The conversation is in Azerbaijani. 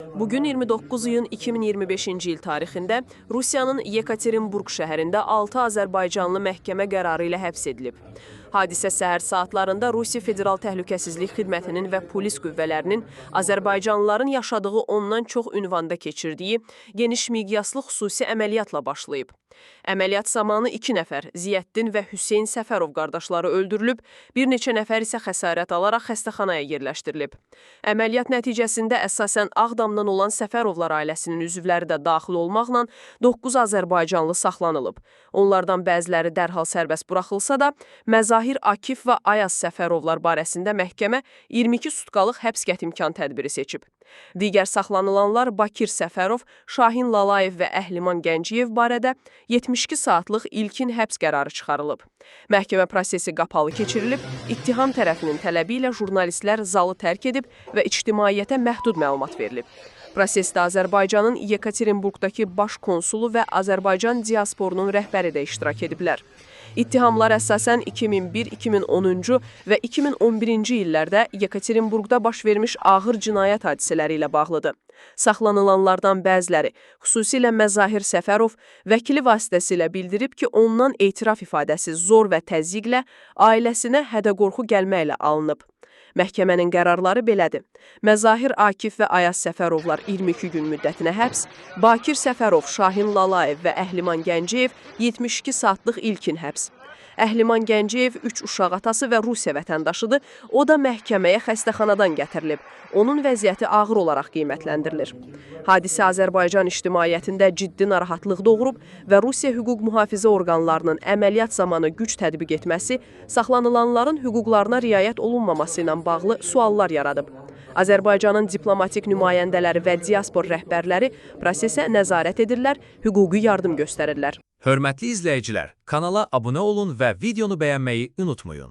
Bugün 29 iyun 2025-ci il tarixində Rusiyanın Yekaterinburq şəhərində 6 azərbaycanlı məhkəmə qərarı ilə həbs edilib. Hadisə səhər saatlarında Rusiya Federal Təhlükəsizlik Xidmətinin və polis qüvvələrinin azərbaycanlıların yaşadığı ondan çox ünvanda keçirdiyi geniş miqyaslı xüsusi əməliyyatla başlayıb. Əməliyyat zamanı 2 nəfər, Ziyəddin və Hüseyn Səfərov qardaşları öldürülüb, bir neçə nəfər isə xəsarət alaraq xəstəxanaya yerləşdirilib. Əməliyyat nəticəsində əsasən Ağdamdan olan Səfərovlar ailəsinin üzvləri də daxil olmaqla 9 azərbaycanlı saxlanılıb. Onlardan bəziləri dərhal sərbəst buraxılsa da, Məzahir Akif və Ayaz Səfərovlar barəsində məhkəmə 22 sutkalıq həbs qətimkan tədbiri seçib. Digər saxlanılanlar Bakir Səfərov, Şahin Lalayev və Əhliman Gəncəyev barədə 72 saatlıq ilkin həbs qərarı çıxarılıb. Məhkəmə prosesi qapalı keçirilib, ittiham tərəfinin tələbi ilə jurnalistlər zalı tərk edib və ictimaiyyətə məhdud məlumat verilib. Prosesdə Azərbaycanın Yekaterinburqdakı baş konsulu və Azərbaycan diasporunun rəhbəri də iştirak ediblər. İttihamlar əsasən 2001, 2010-cu və 2011-ci illərdə Yekaterinburqda baş vermiş ağır cinayət hadisələri ilə bağlıdır. Saxlanılanlardan bəziləri, xüsusilə Məzahir Səfərov, vəkili vasitəsilə bildirib ki, ondan etiraf ifadəsi zor və təzyiqlə ailəsinə hədə-qorxu gəlməklə alınıb. Məhkəmənin qərarları belədir. Məzahir Akif və Ayaz Səfərovlar 22 gün müddətinə həbs, Bakir Səfərov, Şahin Lalayev və Əhliman Gəncəyev 72 saatlıq ilkin həbs. Əhliman Gəncəyev 3 uşaq atası və Rusiya vətəndaşıdır. O da məhkəməyə xəstəxanadan gətirilib. Onun vəziyyəti ağır olaraq qiymətləndirilir. Hadisə Azərbaycan ictimaiyyətində ciddi narahatlıq doğurub və Rusiya hüquq mühafizə orqanlarının əməliyyat zamanı güc tətbiq etməsi saxlanılanların hüquqlarına riayət olunmaması ilə bağlı suallar yaradıb. Azərbaycanın diplomatik nümayəndələri və diaspor rəhbərləri prosesə nəzarət edirlər, hüquqi yardım göstərirlər. Hörmətli izləyicilər, kanala abunə olun və videonu bəyənməyi unutmayın.